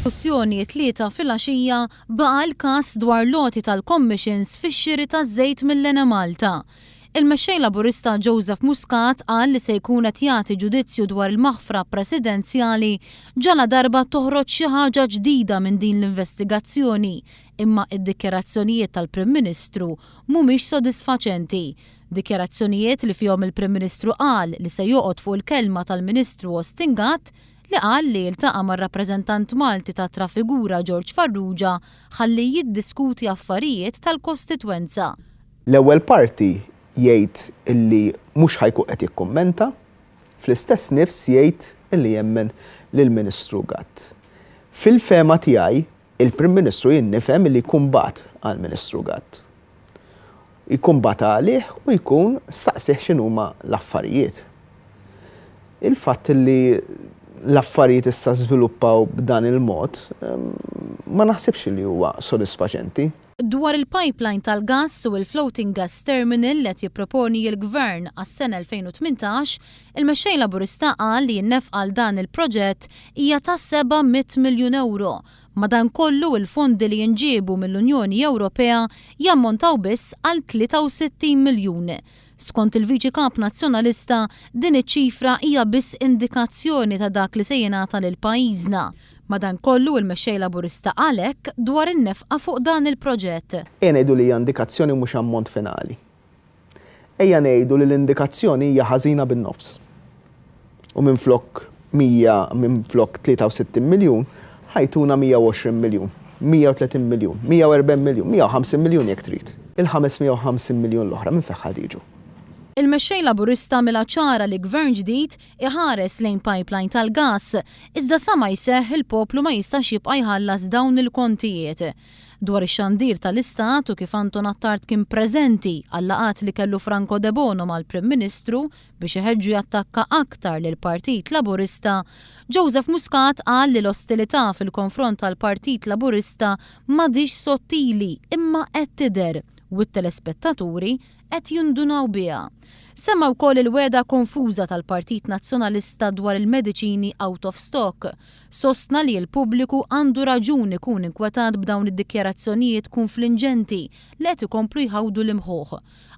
Diskussjoni t-Tlieta filgħaxija baqa' l-każ dwar l-għoti tal-commissions fix-xiri taż-żejt mill-Enemalta. Il-Mexxej Laburista Joseph Muscat qal li se jkun qed jagħti ġudizzju dwar il-maħfra presidenzjali ġaladarba toħroġ xi ħaġa ġdida minn din l-investigazzjoni imma id-dikjarazzjonijiet tal-Prim Ministru mhumiex sodisfaċenti. Dikjarazzjonijiet li fihom il-Prim Ministru qal li se joqgħod fuq il-kelma tal-Ministru Austin Gatt li qal li ltaqa' mar-rappreżentant Malti ta' Trafigura George Farrugia ħalli jiddiskuti affarijiet tal-kostitwenza. L-ewwel parti jgħid illi mhux ħa jkun qed jikkummenta, fl-istess nifs jgħid illi jemmen lill-Ministru Gatt. Fil-fehma tiegħi, il-Prim Ministru jien nifhem illi jkun bagħat għall-Ministru Gatt. Jkun bagħat għalih u jkun staqsieh x'inhuma l-affarijiet. Il-fatt li l-affarijiet issa żviluppaw b'dan il-mod ma naħsibx li huwa sodisfaċenti. Dwar il-pipeline tal-gass u l-floating gas terminal li qed jipproponi l-Gvern għas-sena 2018, il-Mexxej Laburista qal li n-nefqa għal dan il-proġett hija ta' 700 miljun ewro. Madankollu, il-fondi li jinġiebu mill-Unjoni Ewropea jammontaw biss għal 63 miljun. Skont il-Viċi Kap Nazzjonalista, din iċ-ċifra hija biss indikazzjoni ta' dak li se jingħata lil pajjiżna. Madankollu, il-Mexxej Laburista qal hekk dwar in-nefqa fuq dan il-proġett. Ejja ngħidu li hija indikazzjoni u mhux ammont finali. Ejja ngħidu li l-indikazzjoni hija ħażina bin-nofs. U minflok 100 minflok 63 miljun ħa jtuna 120 miljun, 130 miljun, 140 miljun, 150 miljun jekk trid. Il-550 miljun l-oħra minn fejn ħa jiġu? Il-Mexxej Laburista għamilha ċara li Gvern ġdid iħares lejn pipeline tal-gass, iżda sa ma jseħħ il-poplu ma jistax jibqa' jħallas dawn il-kontijiet. Dwar ix-xandir tal-Istat u kif Anton Attard kien preżenti għal-laqgħat li kellu Franco Debono mal-Prim Ministru biex iħeġġu jattakka aktar lill-Partit Laburista, Joseph Muscat qal li l-ostilità fil-konfront tal-Partit Laburista m'għadhiex sottili imma qed tidher u t-telespettaturi qed jindunaw biha. Semma wkoll il-wegħda konfuża tal-Partit Nazzjonalista dwar il-mediċini out of stock. Sostna li l-pubbliku għandu raġun ikun inkwetat b'dawn id-dikjarazzjonijiet kunflinġenti li qed ikomplu jħawdu l-imħuħ.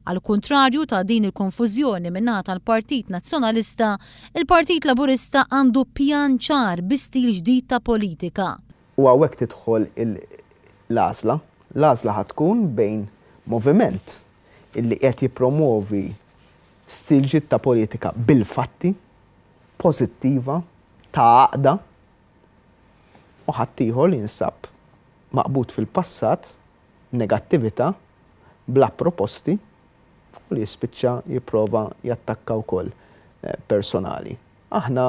Għall-kuntrarju ta' din il-konfużjoni min-naħa tal-Partit Nazzjonalista, il-Partit Laburista għandu pjan ċar bi stil ġdid ta' politika. U hawnhekk tidħol l-għażla. L-għażla ħa tkun bejn moviment illi qiegħed jippromwovi stil ġdid ta' politika bil-fatti, pożittiva, ta' għaqda, u ħaddieħor li jinsab maqbud fil-passat, negattività, bla proposti, u li jispiċċa jipprova jattakka wkoll personali. Aħna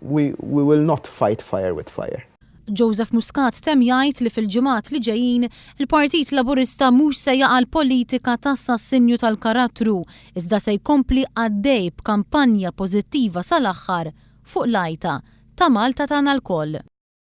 we, we will not fight fire with fire. Joseph Muscat temm jgħid li fil-ġimgħat li ġejjin il-Partit Laburista mhux se jaqa' l-politika ta' assassinju tal-karattru iżda se jkompli għaddej b'kampanja pożittiva sal-aħħar fuq l-għajta ta' Malta tagħna lkoll.